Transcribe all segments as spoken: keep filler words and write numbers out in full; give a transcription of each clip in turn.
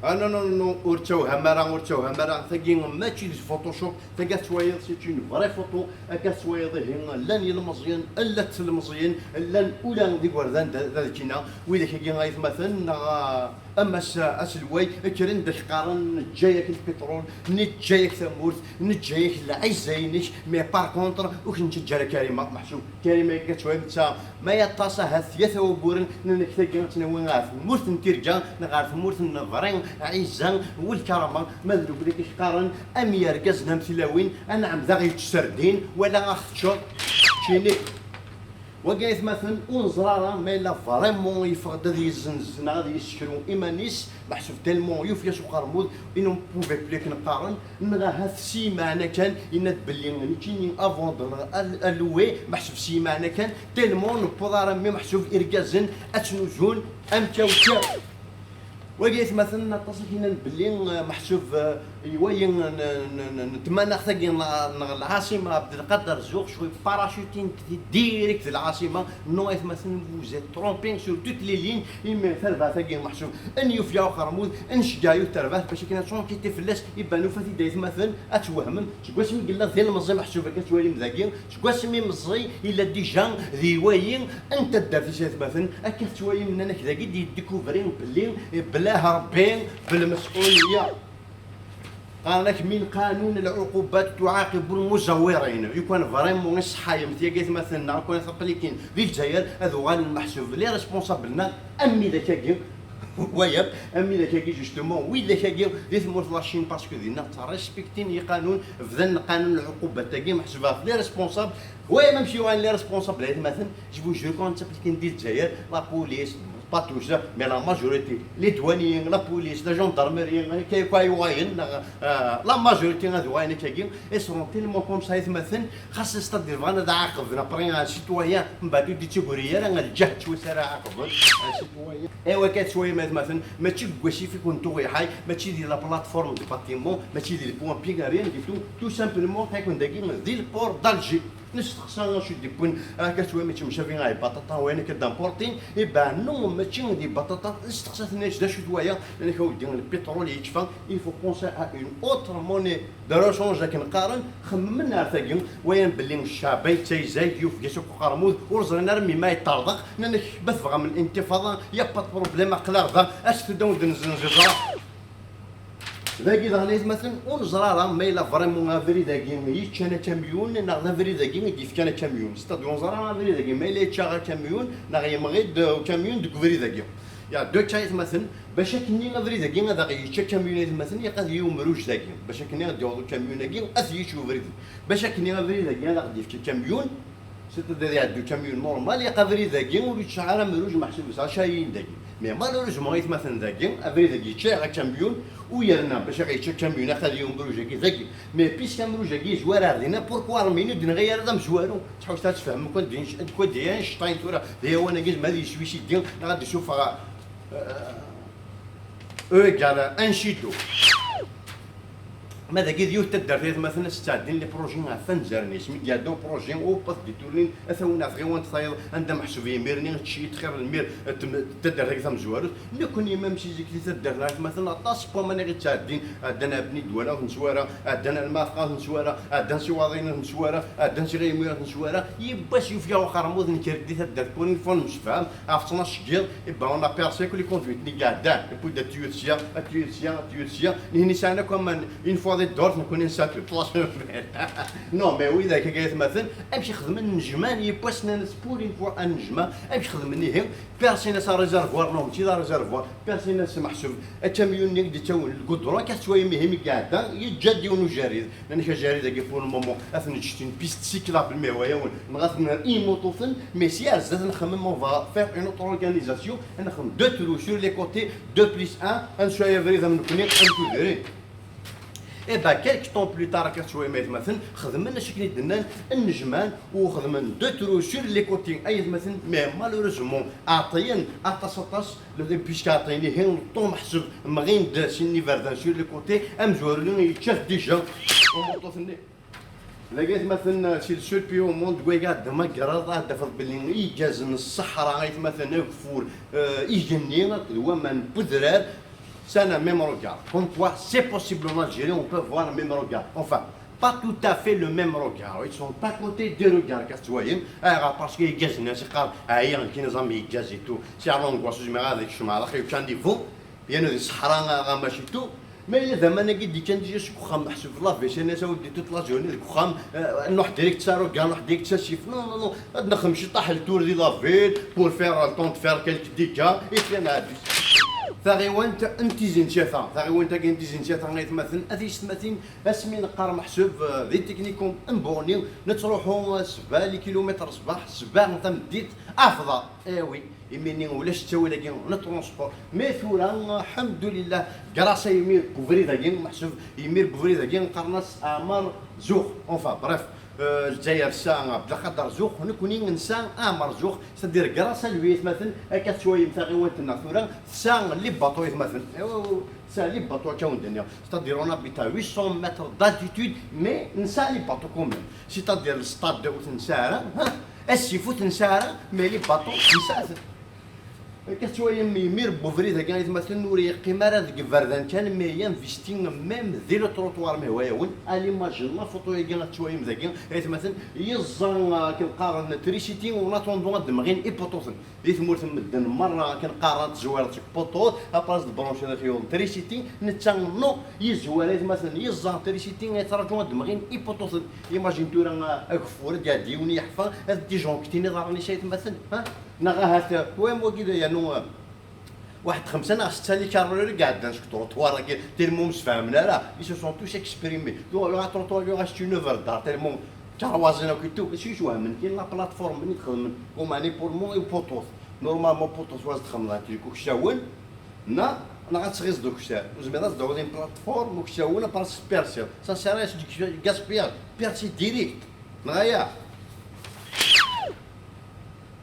Ah non, non, non, ur ttawham ara, ur ttawham ara. Tagi mačči d Photoshop, tagi ad twaliḍ, c'est une vraie photo. Akka ad twaliḍ ihi, llan yilmeẓyen, llan telmeẓyin, llan ula d igerdan d, d adkina. Widak-agi ay atmaten, neɣ, ah, am ass, aselway, kkren-d ak qqaren: "Neǧǧa-yak lpiṭrul, neǧǧa-yak tamurt, neǧǧa-yak lɛizza-inek, mais par contre, ur k-nettaǧǧa ara Karima, meḥsub." Karima akka ad twaliḍ netta ma yaṭas ahat tlata wagguren, nnan-ak tagi ad tt-nawi ɣer tmurt n tirga, neɣ ɣer tmurt n lebɣi, ɛizza, welkarama, ma d lewlad i k-qqaren am yergazen am tilawin, anɛam daɣ yečč serdin, wala aɣ teččeḍ, ččini. Wagi ay atmaten, ur neẓri ara ma yella vraiment yeffeɣ-d ad yezzenz neɣ ad yessekru iman-is, meḥsub tellement yufeg-as uqermud, il n'en pouvait plus akken qqaren, neɣ ahat si meɛna kan yenna-d belli nekkini à vendre neɣ à, à louer, meḥsub si meɛna kan tellement newweḍ ara mi meḥsub irgazen ad ttnuzun am kawkaw. Wagi ay atmaten, aṭas i k-yennan belli, eh, meḥsub, eh, i wayi n, n, n, n tmanaɣt-agi n, n lɛaṣima Abdelkader Zouch, cwi parachutin direct d lɛaṣima. Non ay atmaten, vous êtes trompés sur toutes les lignes. Imi tarbaɛt-agi meḥsub n yufeg-as uqermud, nceggeɛ yiwet terbaɛt bac akken ad tṛunkiti fell-as, iban nufa-t-id ay atmaten, ad twehmem. Seg wasmi i yella d ilemẓi meḥsub akka tettwalim dagi, seg wasmi meẓẓi yella déjà di wayi n taddart-is ay atmaten, akka tettwalim, nnan-ak dagi d-yeddikuvri belli, eh, bla Rebbi, belmes'uliyya. Qqaren-ak: "من قانون العقوبات تعاقب المزورين". Yukan vraiment iṣeḥḥa-yam tagi ay atmaten, neɣ yukan aql-iken di Lezzayer, ad uɣalen meḥsub les responsables-nneɣ am widak-agi. Waya, am widak-agi, justement, widak-agi di tmurt la Chine, parce que dinna ttrespektin iqanun, bdan lqanun, lɛuqubat-agi meḥsub ɣef les responsables. Waya, même si yuɣalen les responsables ay atmaten, je vous jure, quand ttrespektin di Lezzayer, la police, pas tous, mais la majorité, les douaniers, la police, la gendarmerie, kay, kay, wayen, euh, la majorité n ad wayen akkagi, ils seront tellement comme ça ay atmaten, xas c'est-à-dire bɣan ad ɛaqben après un citoyen, mbeɛd ur d-ittaguri ara, lǧehd ttwis ara ɛaqben un citoyen. Aywa, akka tettwalim ay atmaten, mačči deg wasif i kun-tuɣ iḥay, mačči di la plateforme de bâtiment, mačči di le point pied, rien du tout, tout simplement, qqaren-ak dagi di le port d'Alger. Nesteqsa acu d-iwwin, akka tettwalim yettemcabi ɣer baṭaṭa, wayen akka d-importin, eh ben non, mačči di baṭaṭa, nesteqsa-ten d acu-t waya, nnan-ak a weddi, le pétrole yekfa, il faut penser à une autre monnaie de rechange akken qqaren, xemmen ar tagi, wayen belli ccɛba yettayzag, yufeg-as akk uqermud, ur ẓrin ara mi ma yeṭṭerḍeq, nnan-ak, "Bat bɣam l'intifada, y a pas de problème, aql-aɣ da, aset-d ad wen-d-nezzenz iẓra." Dagi daɣen ay atmaten, ur neẓri ara ma yella vraiment abrid-agi yeččan akamyun neɣ d abrid-agi i d-yefkan akamyun. C'est-à-dire ur neẓri ara abrid-agi ma yella yečča akamyun neɣ yemɣi-d ukamyun deg ubrid-agi. Il y a deux cas ay atmaten, bac akkenni abrid-agi ad aɣ-yečč akamyun ay atmaten, ilaq ad yili umruj dagi. Bac akkenni ad d-yaweḍ ukamyun-agi, ad t-yečč ubrid. Bac akkenni abrid-agi ad aɣ-d-yefk akamyun, c'est-à-dire iɛedda ukamyun normal, ilaq abrid-agi ur yesɛi ara amruj, meḥsub yesɛa cayin dagi. Mais malheureusement ay atmaten, dagi abrid-agi yečča akamyun, u yerna bac ad aɣ-yečč akamyun ilaq ad yili umruj-agi dagi. Mais puisque amruj-agi yezwar ar dinna, pourquoi armi ur d-nɣi ara d amezwaru? Tḥewwes ad tfehmem kan d inc-, d quoi d Einstein tura, d awan-agi ma ad yeswisidi neɣ ad d-isuffeɣ, euh, E égale un chido. Ma dagi d yiwet taddart ay atmaten ad s-ttɛeddin les projets ɣef wanzaren-is. Mi d-iɛedda uprojet, hop, ad t-détournin, ad t-awin ɣer tɣiwant tayeḍ, anda meḥsub imir-nni tciyit xir lmir, eh, tem-, taddart-agi tamezwarut. Nekkni même si zik di taddart ay atmaten aṭas n waman i ɣ-ittɛeddin, ɛeddan ɛebni ddwala ur t-neswara, ɛeddan lmafqa ur t-neswara, ɛeddan siwaḍin ur t-neswara, ɛeddan siɣimir ur t-neswara. Yiwwas yufeg-aɣ uqermud, nekker-d di taddart pour une fois nemsefham, ɣef tnac n yiḍ, eh ben, on a percé que les conduites-nni iɛeddan. Et puis, ad tuyet sya, ad tuyet sya, ad tuyet sya. Nihin sɛan akk aman, une fois di ddurt, nekkni nesɛa-t la semaine. Non, mais widak-agi ay atmaten, amek i xedmen nnejman, yiwwas nnan-as pour une fois ad nejmeɛ, amek xedmen ihi, percen-as réservoir, non, mačči d réservoir, percen-as meḥsub akamyun-nni i d-ittawin lgudron, akka tettwalim ihi mi iɛedda, yeǧǧa-d yiwen ujarid. Nnan-ak ajarid-agi pour le moment, ad t-neǧǧ, c'est une piste cyclable, mais wa yawen, neɣ ad t-nerr i imuṭuten, mais si ar zdat nxemmem, on va faire une autre organisation, ad nxemmem deux trous sur les côtés, deux plus un, ad nesɛu abrid am nekkni, am tudrin. Eh ben, quelque temps plus tard, akka tettwalim ay atmaten, xedmen acu akken i d-nnan, nnejman, u xedmen deux trous sur les côtés ay atmaten, mais malheureusement, ɛeṭṭlen aṭas, aṭas, puisque ɛeṭṭlen ihi, ṭṭum ḥseb, mɣin-d sin n iberdan sur les côtés, amezwaru-nni yečča-t déjà umuṭṭut-nni. Dagi ay atmaten, c'est le seul pays au monde deg wayga ad d-tmagreḍ, ad d-tafeḍ belli igerrzen, ṣṣeḥra ay atmaten, ageffur, eh, igenni akked waman n wedrar, C'est un même regard. Comme quoi, c'est possible en Algérie, on peut voir le même regard. Enfin, pas tout à fait le même regard. Ils sont à côté des regards, qu'est-ce que tu vois, hein ? Ah, parce que les gars, c'est quand, ah, il y a un qui nous a mis gaz et tout. C'est avant quoi, je me rappelle, je me rappelle, je me rappelle, bien, c'est Sahara, ah, machin tout. Mais il y a des mecs qui disent, je suis comme, je suis la vaisselle, ça, ou toute la journée, le programme, euh, non, direct, ça, regarde, non, direct, ça, chiffre. Non, non, non. Nous, on a fait le tour de la ville pour faire le temps de faire quelques dégâts. Et puis, on a dit, taɣiwant n Tizi n Tcata, taɣiwant-agi n Tizi n Tcata, ay atmaten, ad yessetmatin, asmi neqqar meḥsub, eh, di technicum n Borneo, nettruḥu, eh, sebɛa les kilomètres ṣṣbeḥ, sebɛa n tameddit, afḍa. Eh oui, imini ulac ttawil-agi n transport. Mais tura, alḥemdulillah, grâce à yimir n ubrid-agi, meḥsub yimir n ubrid-agi, qqaren-as Amar Zux. Enfin, bref, eh, Lezzayer tesɛa Abdelkader Zux, nekkni nesɛa Amar Zux, c'est-à-dire grâce à lui, ay atmaten, akka tettwalim taɣiwant-nneɣ tura, tesɛa les bateaux, ay atmaten. Eh, tesɛa les bateaux, akka wen-d-nniɣ. C'est-à-dire, on habite à huit cents mètres d'altitude, mais nesɛa les bateaux quand même. C'est-à-dire, le stade ur t-nesɛi ara, ha? Asif ur t-nesɛi ara, mais les bateaux, nesɛa-ten. Akka tettwalim, imir n ubrid-agi, ay atmaten, ur yeqqim ara deg iberdan kan, mais yinvesti même di le trottoir, mais à l'image n la photo-agi, ad tettwalim dagi, ay atmaten, yeẓẓa, euh, akken qqaren, trisiti, en attendant ad d-mɣin ipuṭuten. Di tmurt n medden merra, akken qqaren, ad tezwireḍ seg puṭut, après ad tbranchiḍ akk yiwen trisiti, netta non, yezwar, ay atmaten, yeẓẓa trisiti, yettraǧu ad d-mɣin ipuṭuten. Imagine tura, euh, ageffur, ad d-iɛeddi yiwen yeḥfa, ad d-ijonktin iḍarren-is, ay atmaten, ha? Neɣ ahat, euh, wam wagi d, yernu, euh, waḥed xemsa neɣ setta les carreleurs i iɛeddan seg trottoir-agi, tellement ur msefhamen ara, ils se sont tous exprimés. Donc, le trottoir, il reste une œuvre d'art, tellement carwaẓin akk ittu, acu yeswehmen, kan la plateforme i d-xedmen, comme un épaulement et puṭut. Normalement, puṭut, wa ad txedmeḍ un truc uksawen, neɣ, neɣ ad tɣiẓeḍ uksawen. Ur zmireḍ ad d-tawiḍ une plateforme uksawen, après ad t-tpersiḍ. Ça sert à rien, c'est du gaspillage. Persi direct. Neɣ aya.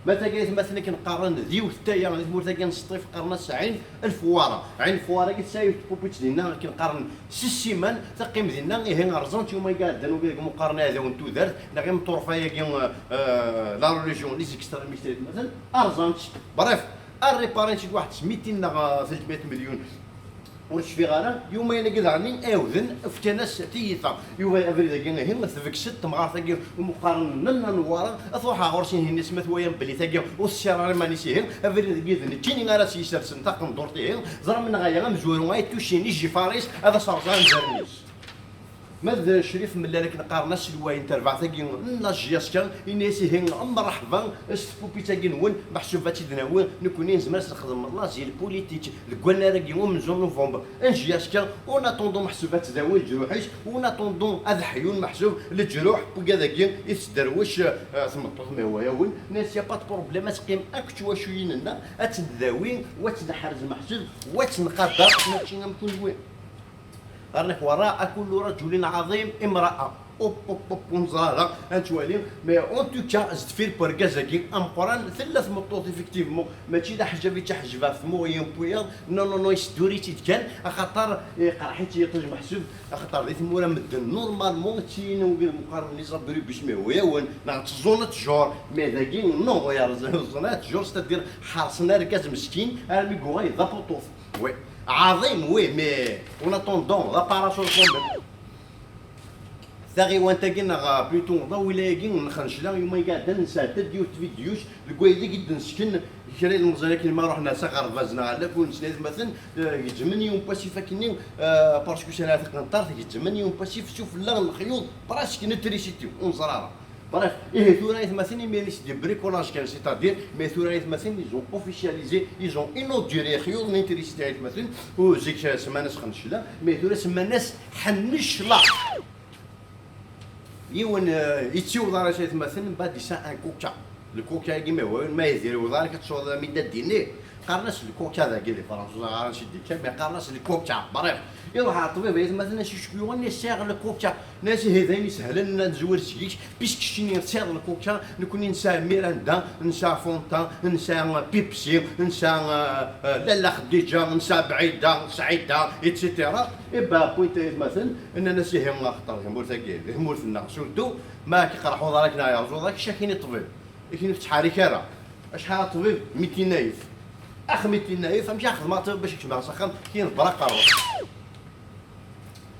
Ma tagi, ay atmaten, akken qqaren, d yiwet taya, di tmurt-agi n Sṭif, qqaren-as Ɛin Lfwara. Ɛin Lfwara-agi tesɛa yiwet tpupit dinna, akken qqaren, s ssiman, teqqim dinna, ihi rẓan-tt yuma iɛeddan, wigi umi qqaren iɛdawen n tudert, neɣ imeṭṭurfa-agi, euh, euh, la religion, les extrémistes, ay atmaten, rẓan-tt. Bref, ar réparer-tt-id waḥed s mitin neɣ, euh, telt miat milyun. Ur cfiɣ ara, yumayen-agi daɣen i ɛawden, fkan-as tiyita. Yuba abrid-agi, ihi, tbeggs-d temɣart-agi umi qqaren Nna Nwara, ad truḥ ɣur-s, ihi, asmi twala belli tagi ur tessiɣ ara iman-is, ihi, abrid-agi d nekkini ara s-yessersen taqendurt, ihi, ẓram neɣ aya, amezwaru ay tucin ijifaris, ad as-rẓen anzaren-is. Ma d Crif Mellal, akken qqaren aselway n terbaɛt-agi n la J S K, yenna-yas, ihi, mreḥba s tpupit-agi-nwen, meḥsub ad tt-id-nawi, nekkni nezmer ad s-nexdem l'asile politique deg wannar-agi umenzu n novembre n J S K, en attendant meḥsub ad tdawi leǧruḥ-is, en attendant ad ḥyun meḥsub leǧruḥ n wigad-agi i tesderwec, eh, tmeṭṭut, ma yehwa-yawen, yenna-yas, y a pas de problème, ad teqqim akk d twacuyin-nneɣ, ad tt-ndawi, wa ad tt-neḥrez meḥsub, wa ad tt-nqader, mačči am kunwi. Ɣer-nek wara, أكل رجل عظيم امرأة. Op, op, op, ur neẓra ara, ad nettwali. Mais en tout cas, s deffir n urgaz-agi ameqqran, tella tmeṭṭut, effectivement, mačči d aḥjab i tt-iḥejben ɣef tmuɣli n wiyaḍ. Non, non, non, yesduri-tt-id kan, axaṭer iqerḥ-itt yiṭij meḥsub, axaṭer di tmura medden, normalement, ttinin wigi meqqaren les abribus, ma yehwa-yawen, neɣ tẓunat jur, mais dagi, non, yerẓan tẓunat jur, c'est-à-dire, ḥerṣen argaz meskin, armi yuɣal d apuṭut. Oui. Ɛaḍim, oui, mais en attendant, d aparasur quand même. Taɣiwant-agi neɣ, plutôt, d awilay-agi n Xencla, yuma iɛeddan nesɛedda-d yiwet tvidyut deg waydeg i d-nesken kra ilmeẓyen akken ma ruḥen s aɣerbaz neɣ ala kun-nsen, ay atmaten, eh, gezzmen yiwen n wasif akkenni, eh, parce que sɛan tiqenṭert, gezzmen yiwen n wasif sufella n lexyuḍ, presque n trisiti, ur neẓri ara. Bref, ihi tura, ay atmaten, imir-is di bricolage kan, c'est-à-dire, mais tura, ay atmaten, ils ont officialisé, ils ont inauguré xyuḍ n trisiti, ay atmaten, u zik semman-as Xencla, mais tura semman-as Ḥennecla. Yiwen, euh, yettiwḍ ara s, ay atmaten, mbaɛd yesɛa un coca. Le coca-agi, ma yehwa-yawen, ma Yidir iwḍ ara, ad tesɛuḍ mi d ad d-ini. Qqaren-as le coca dagi, les Français, ur ẓriɣ ara ansi d-yekka, mais qqaren-as le coca. Bref, iruḥ ɣer ṭṭbib, ay atmaten, as-icku yuɣen, yenna-yas sɛiɣ le coca. Yenna-yas ihi d ayen isehlen ad nezwir seg-k, puisque keččini tesɛiḍ le coca, nekkni nesɛa Miranda, nesɛa Fanta, nesɛa Pepsi, nesɛa, euh, euh, Lalla Xdija, nesɛa Bɛida, Sɛida, et cetera. Et ben, point, ay atmaten, nnan-as ihi axaṭer tamurt-agi, di tmurt-nneɣ, surtout ma k-iqerḥ uḍar akken ad yerẓ uḍar, kečč akin i ṭṭbib. Akin ur tettḥerrik ara. Acḥal a ṭṭbib, mitin alef. Axmi tinna, i famk axdem bac kecmeɣ s axxam, kin ḍbra qarwa.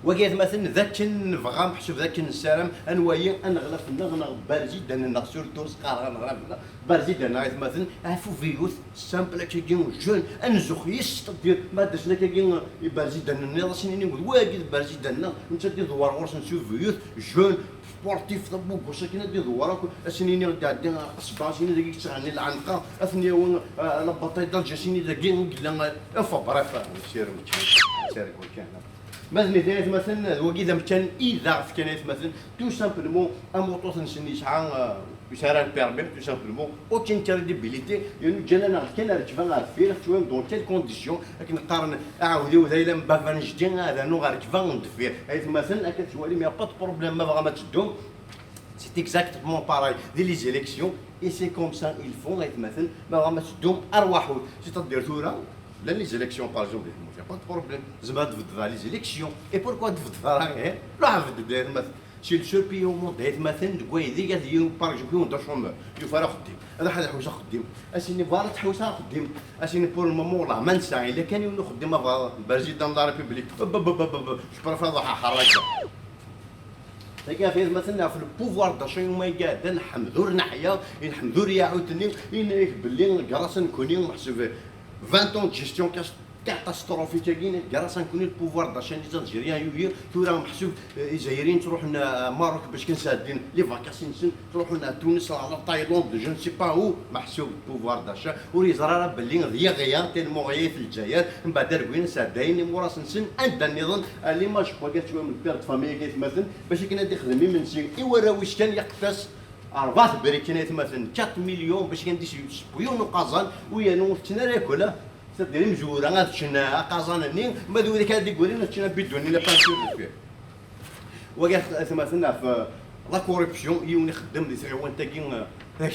Wagi atmaten d akken nebɣa, meḥsub d akken nessaram, anwayi aneɣlaf-nneɣ neɣ barzidan-nneɣ, surtout s qqareɣ aneɣlaf-nneɣ, barzidan-nneɣ atmaten, ɣef ubiyut, simple akkagi, jeune, anzux yes, c'est-à-dire, ma d-asen akkagi, i barzidan-nniḍ, ad sen-ini, wagi d barzidan-nneɣ, netta d-iḍewwer ɣur-sen s ubiyut, jeune, sportif, d abuggus akken ad d-iḍewwer akk, ad sen-ini d-iɛeddi aqesba, ad sen-ini dagi yettɣenni lɛenqa, ad ten-yawi, ah, la bataille d'Alger, ad sen-ini dagi i yella, ah, enfin, bref, ah, sirem kan, sirem kan. Ma d nitni atmaten, d wagi d amkan i d aɣef kan atmaten, tout simplement, amuṭut-nsen yesɛa, ah, yesɛa le permis, tout simplement, aucune crédibilité, yeɛni ǧǧan-aneɣ-d kan rrekba ɣer deffir, ttwam dans quelles conditions, akken qqaren aɛudiw d ayla n baba n jeddi, ad rnuɣ rrekba n deffir. Atmaten, akka tettwalim, y a pas de problème, ma tebɣam ad teddum, c'est exactement pareil di les élections, et c'est comme ça ils font, atmaten, ma tebɣam ad teddum, arwaḥut, c'est-à-dire tura, llan les élections par exemple, y a pas de problème, tzemreḍ ad tbeddeḍ les élections, et pourquoi tbeddeḍ ara, eh, ruḥ bedd, atmaten. C'est le seul pays au monde, atmaten, deg waydi, ad yiwen, par exemple, yiwen d acômeur, yufa ara axeddim, ad ḥad iḥewwes axeddim, ad s-ini, voilà, tḥewwes ara axeddim, ad s-ini, pour le moment, والله ما نسعى, illa kan yiwen uxeddim, abaḍ, président de la République, je préfère ad ruḥeɣ ḥerrakeɣ. Tagi ɣef atmaten, ɣef le pouvoir d'achat, yuma iqeɛden, nḥemd ur neḥya, nḥemd ur yaɛud-nni, yenna-yak belli, grâce à nekkni, meḥsub, vingt ans de gestion cas-, catastrophique-agi, grâce à nekkni, le pouvoir d'achat n les Algériens yugi, tura meḥsub, eh, Izzayriyen ttruḥun, eh, Maroc bac kan sɛeddin les vacances-nsen, ttruḥun ar Tunes, ar la Thaïlande, je ne sais pas où, meḥsub pouvoir d'achat, ur yeẓri ara belli d yeɣya, tellement ɣyat Lezzayer, mbeɛd ar win sɛeddayen imuras-nsen anda nniḍen, à l'image, wagi ad twam le père de famille-agi atmaten, bac akken ad ixdem imensi i warraw-is kan, yeqqet-as rebɛa tebrikin atmaten, quatre millions, bac akken ad iseww yiwen uqaẓan, u yernu ur teččen ara yakk, la, c'est-à-dire imezwura ad ččen aqaẓan-nni, ma d widak ara d-iggurin ad ččen abidun-nni, la peinture deffir. Wagi atmaten ɣef, euh, la corruption, yiwen ixeddem di tɣiwant-agi, euh,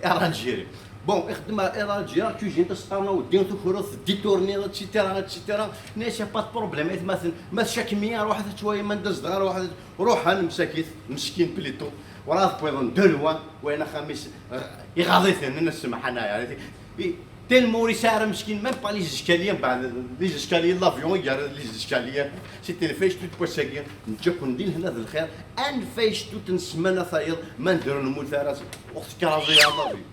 ar Algérie. Bon, ixeddem ar Algérie, cuisine, taseqqarna, u ddin tukruḍ, détourner, et cetera, et cetera. Nna-yas, y a pas de problème, atmaten, ma tcakmi, ruḥet ad twayem anda zedɣen, ruḥet, ruḥen, msakit, meskin plutôt, ur ɛad wwiḍen de loin, wayen axxam-is, euh, iɣaḍ-iten, nna-s, semḥana, yeɛni, i, tellement ur yesɛi ara meskin, même pas les escaliers, mbeɛd les escaliers n l'avion, i yerra les escaliers, c'était le fayectut n wass-agi, neǧǧa-ken di lehna d lxir, ad nfayectut n ssmana tayeḍ, ma nedder ur nemmut ara, ur tekraẓi ara la vie.